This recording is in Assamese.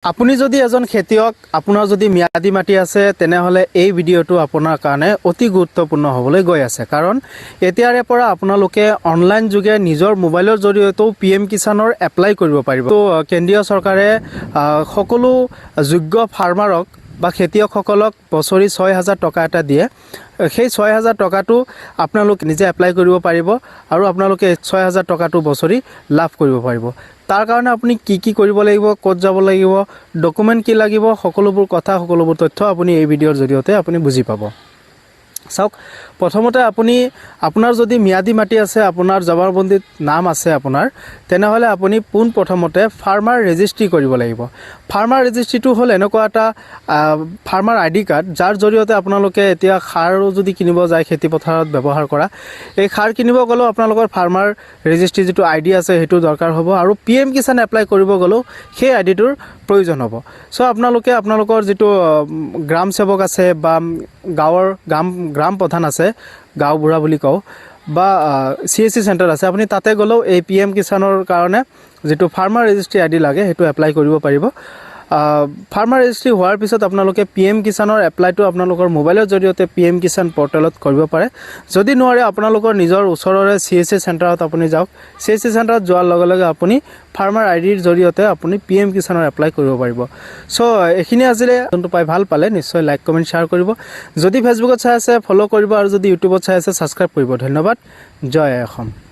আপুনি যদি এজন খেতিয়ক, আপোনাৰ যদি ম্যাদী মাটি আছে, তেনেহ'লে এই ভিডিঅ'টো আপোনাৰ কাৰণে অতি গুৰুত্বপূৰ্ণ হ'বলৈ গৈ আছে। কাৰণ এতিয়াৰে পৰা আপোনালোকে অনলাইন যোগে নিজৰ মোবাইলৰ জৰিয়তেও পি এম কিষাণৰ এপ্লাই কৰিব পাৰিব। ত' কেন্দ্ৰীয় চৰকাৰে সকলো যোগ্য ফাৰ্মাৰক বা খেতিয়কসকলক বছৰি 6000 টকা এটা দিয়ে। সেই 6000 টকাটো আপোনালোক নিজে এপ্লাই কৰিব পাৰিব আৰু আপোনালোকে 6000 টকাটো বছৰি লাভ কৰিব পাৰিব। তাৰ কাৰণে আপুনি কি কি কৰিব লাগিব, ক'ত যাব লাগিব, ডকুমেণ্ট কি লাগিব, সকলোবোৰ কথা, সকলোবোৰ তথ্য আপুনি এই ভিডিঅ'ৰ জৰিয়তে আপুনি বুজি পাব। চাওক, প্ৰথমতে আপুনি আপোনাৰ যদি ম্যাদী মাটি আছে, আপোনাৰ জমাবন্দীত নাম আছে আপোনাৰ, তেনেহ'লে আপুনি পোনপ্ৰথমতে ফাৰ্মাৰ ৰেজিষ্ট্ৰি কৰিব লাগিব। ফাৰ্মাৰ ৰেজিষ্ট্ৰিটো হ'ল এনেকুৱা এটা ফাৰ্মাৰ আই ডি কাৰ্ড, যাৰ জৰিয়তে আপোনালোকে এতিয়া সাৰো যদি কিনিব যায়, খেতি পথাৰত ব্যৱহাৰ কৰা এই সাৰ কিনিব গ'লেও আপোনালোকৰ ফাৰ্মাৰ ৰেজিষ্ট্ৰি যিটো আই ডি আছে, সেইটো দৰকাৰ হ'ব আৰু পি এম কিষাণ এপ্লাই কৰিব গ'লেও সেই আই ডিটোৰ প্ৰয়োজন হ'ব। চ' আপোনালোকে আপোনালোকৰ যিটো গ্ৰাম সেৱক আছে বা গাঁৱৰ গ্ৰাম প্ৰধান আছে, গাঁওবুঢ়া বুলি কওঁ, বা চি এছ চি চেণ্টাৰ আছে, আপুনি তাতে গ'লেও এই পি এম কিষাণৰ কাৰণে যিটো ফাৰ্মাৰ ৰেজিষ্ট্ৰি আই ডি লাগে, সেইটো এপ্লাই কৰিব পাৰিব। ফাৰ্মাৰ ৰেজিষ্ট্ৰি হোৱাৰ পিছত আপোনালোকে পি এম কিষাণৰ এপ্লাইটো আপোনালোকৰ মোবাইলৰ জৰিয়তে পি এম কিষাণ পৰ্টেলত কৰিব পাৰে। যদি নোৱাৰে, আপোনালোকৰ নিজৰ ওচৰৰে চি এছ চি চেণ্টাৰত আপুনি যাওক। চি এছ চি চেণ্টাৰত যোৱাৰ লগে লগে আপুনি ফাৰ্মাৰ আই ডিৰ জৰিয়তে আপুনি পি এম কিষাণৰ এপ্লাই কৰিব পাৰিব। চ' এইখিনি আছিলে। যোনটো পাই ভাল পালে নিশ্চয় লাইক, কমেণ্ট, শ্বেয়াৰ কৰিব। যদি ফেচবুকত চাই আছে, ফ'ল' কৰিব আৰু যদি ইউটিউবত চাই আছে, ছাবস্ক্ৰাইব কৰিব। ধন্যবাদ। জয় আই অসম।